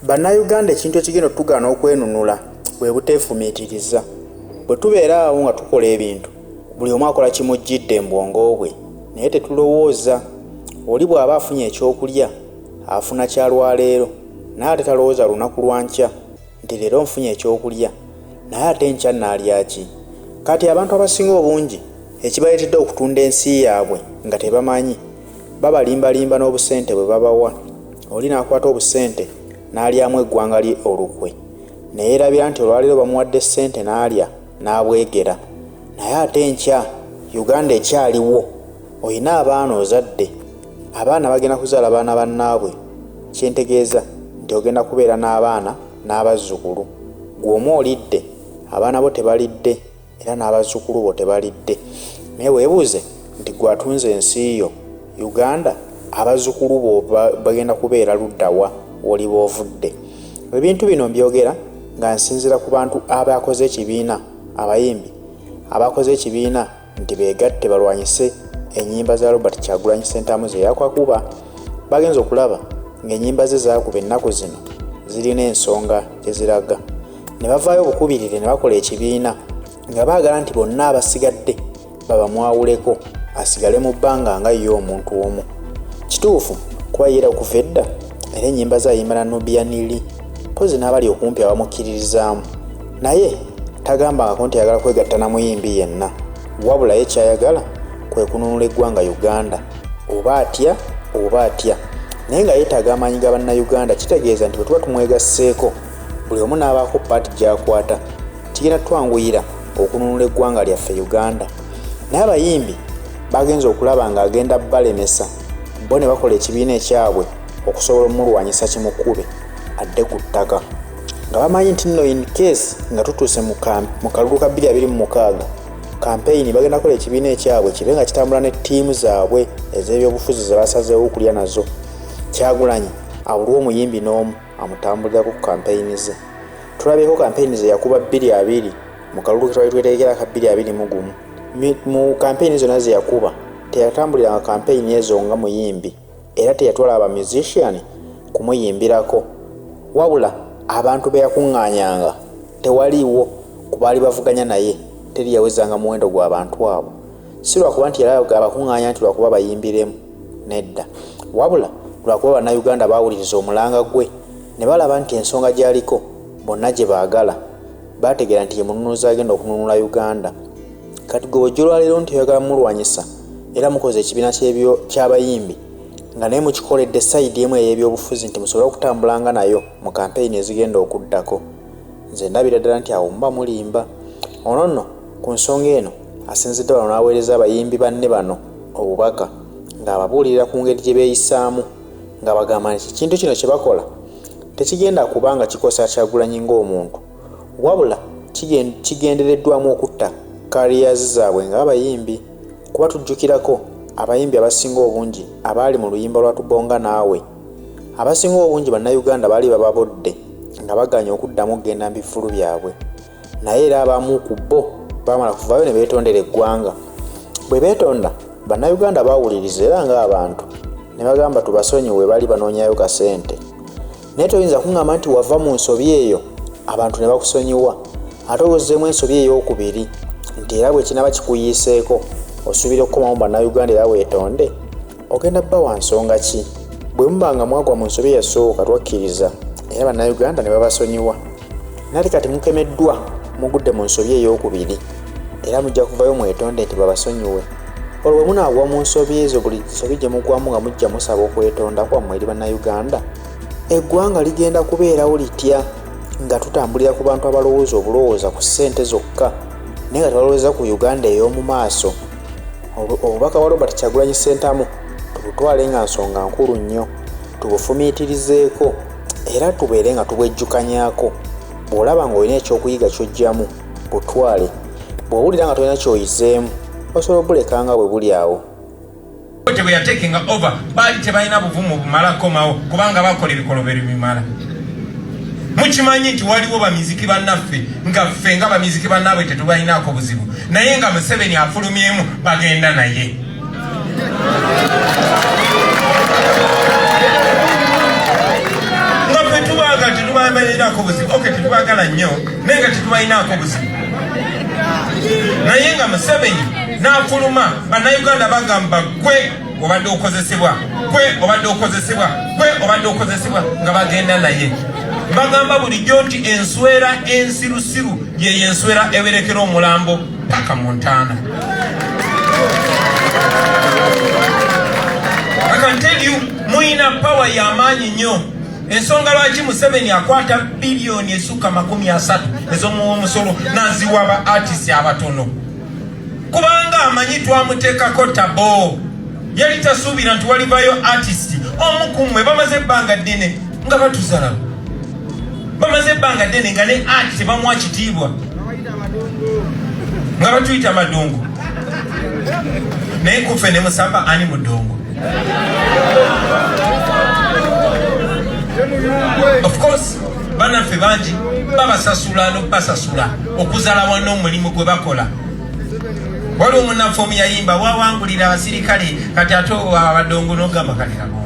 Bannayuganda ekintu ekigenda otugaana okwenunula bwe buteefumiitiriza. Bwe tubeera awo nga tukola ebintu, buli omu akola kimujjidde mu bwongo bwe naye tetulowooza. Oli bw'aba afunye ekyokulya afuna kya lwaleero naye ate talowooza lunaku lwa nkya nti leero nfunye ekyokulya naye ate enkya nnaalya ki? Kati abantu abasinga obungi ekibaleetedde okutunda ensi yaabwe nga tebamanyi, Babalimbalimba n'obusente bwe babawa, oli n'akwata obusente n'alyamu eggwanga lye olukwe ne yeerabira nti olwaleero bamuwadde ssente n'alya n'abwegera naye ate enkya Uganda ekyaliwo olina abaana ozadde abaana bagenda kuzaala baana bannaabwe kye ntegeeza nti ogenda kubeera n'abaana n'abazzukulu ggwe omu olidde abaana bo tebalidde. Era n'abazzukulu bo tebalidde. Naye weebuuze nti ggwe atunze ensi yo, Uganda, abazzukulu bo bagenda kubeera ludda wa w'oliba ovudde? Ebintu bino mbyogera nga nsinziira ku bantu abakoze ekibiina, abayimbi abakoze ekibiina nti beegatte balwanyise ennyimba za Robert Kyagulanyi Ssentamu ze yakakuba. Bagenze okulaba ng'ennyimba ze z'akuba ennaku zino zirina ensonga gye ziraga. Ne bavaayo bukubirire ne bakola ekibiina nga baagala nti bonna abasigadde babamwawuleko asigale mu bbanga nga ye omuntu omu. Kituufu kuba ye era okuva edda era ennyimba ze ayimba na Nubian Li mpozzi n'abali okumpi abamukkiririzaamu naye tagambangako nti ayagala kwegatta na muyimbi yenna wabula ye ky'ayagala kwe kununula eggwanga Uganda oba atya oba atya naye nga yeetaaga amaanyi ga Bannayuganda kitegeeza nti bwe tuba tumwegasseeko buli omu n'abaako paati gy'akwata kigenda twanguyira okununula eggwanga lyaffe Uganda. Naye abayimbi bagenze okulaba ng'agenda balemesa bo ne bakola ekibiina ekyabwe okusobola omulwanyisa kimukube adde ku ttaka nga bamanyi nti nno in case nga tutuuse mu kalulu ka 2026 kampeyini bagenda kukola ekibiina ekyabwe kibe nga kitambula ne ttiimu zaabwe ez'ebyobufuzi ze basazeewo okulya nazo. Kyagulanyi abulwe omuyimbi n'omu amutambulirako ku kampeyini ze. Tulabyeko kampeyini ze yakuba 2020 mu kalulu ke twali twetegekera aka 2021. Mu kampeyini zonna ze yakuba teyatambuliranga kampeyini ezo nga muyimbi era teyatwala ba musician kumuyimbirako wabula abantu be yakuŋŋaanyanga tewaliiwo ku baali bavuganya naye teri yawezanga muwendo gwa bantu abo. Si lwakuba nti yali abakuŋŋaanya nti lwakuba bayimbiremu. Nedda. Wabula lwakuba Bannayuganda baawuliriza omulanga gwe ne balaba nti ensonga gy'aliko bonna gye baagala, baategeera nti ye mununuzi agenda okununula Uganda. Kati gwe bw'ojja olwaleero nti oyagala mumulwanyisa era mukoze ekibiina ky'abayimbi nga naye mukikoledde sayidi emu ey'ebyobufuzi nti musobole okutambulanga nayo mu kampeyini ezigenda okuddako. Nze ndabira ddala nti awo muba mulimba. Ono nno ku nsonga eno asinzidde wano n'aweereza abayimbi banne bano obubaka ng'ababuulirira ku ngeri gye beeyisaamu ng'abagamba nti ekintu kino kye bakola tekigenda kuba nga kikosa Kyagulanyi ng'omuntu wabula kigendereddwamu okutta careers zaabwe ng'abayimbi kuba tujjukirako abayimbi abasinga obungi abaali mu luyimba lwa Tubonga Naawe abasinga obungi Bannayuganda baali bababodde nga bagaanye okuddamu okugenda mu bivvulu byabwe. Naye era abamu ku bo baamala kuvaayo ne beetondera eggwanga. Bwe beetonda, Bannayuganda baawuliriza era ng'abantu ne bagamba tubasonyiwe bali banoonyayo kasente. Naye toyinza kungamba nti wava mu nsobi eyo abantu ne bakusonyiwa ate ozzeemu ensobi ey'okubiri nti era bwe kinaaba kikuyiiseeko osuubira okukomawo mu Bannayuganda era weetonde? Ogenda bawa nsonga ki? Bwe muba nga mwagwa mu nsobi eyasooka twakkiriza era Bannayuganda ne babasonyiwa. Nate kati mukemeddwa mugudde mu nsobi ey'okubiri era mujja kuvayo mwetonde nti babasonyiwe. Olwo bwe munaagwa mu nsobi ezo buli nsobi gye mugwamu nga mujja musaba okwetonda kwammwe eri Bannayuganda, eggwanga ligenda kubeerawo litya nga tutambulira ku bantu abalowooza obulowooza ku ssente zokka naye nga tebalowooza ku Uganda ey'omu maaso? Obubaka bwa Robert Kyagulanyi Ssentamu tubutwale nga nsonga nkulu nnyo, tubufumiitirizeeko era tubeere nga tubwejjukanyaako. Bw'olaba ng'olina ekyokuyiga ky'oggyamu, butwale. Bw'owulira nga tolina ky'oyizeemu, osobola obuleka nga bwe buli awo. Obote bwe yatekinga over baali tebalina buvumu bumala komawo kubanga bakola ebikolobero bimala. Mukimanyi nti waliwo bamiziki bannaffe nga ffe nga bamiziki bannaabwe tetubalinaako buzibu, naye nga Museveni afulumyemu bagenda naye. Nga ffe tubaagala. Nga tetubamalinaako buzibu. Ok, tetubagala nnyo, naye nga tetubalinaako buzibu. Naye nga Museveni n'afuluma, Bannayuganda bagamba, "Gwe obadde okozesebwa, gwe obadde okozesebwa, gwe obadde okozesebwa," nga bagenda naye. Bagamba bulijjo nti enswera ensirusiru yeyo enswera ewerekera omulambo paka mu ntaana. I can tell you, muyina power y'amaanyi nnyo. Ensonga lwaki Museveni akwata biliyoni esukka 30 ez'omuwa omusolo n'aziwa ba artist abatono, kubanga amanyi twamuteekako taboo. Yali tasuubira nti walivayo artist omu ku mmwe. Bamaze ebbanga ddene nga batuzalaba, bamaze ebbanga ddene nga ne art tebamuwa kitiibwa, nga batuyita madongo. Naye kufe ne musamba, ani mudongo? Of course, banaffe bangi babasasula nobasasula okuzala wano omulimu gwe bakola. Waliwo omunaffe omu yayimba, wawangulira abasirikale, kati ate abadongo nogamba kalirabo.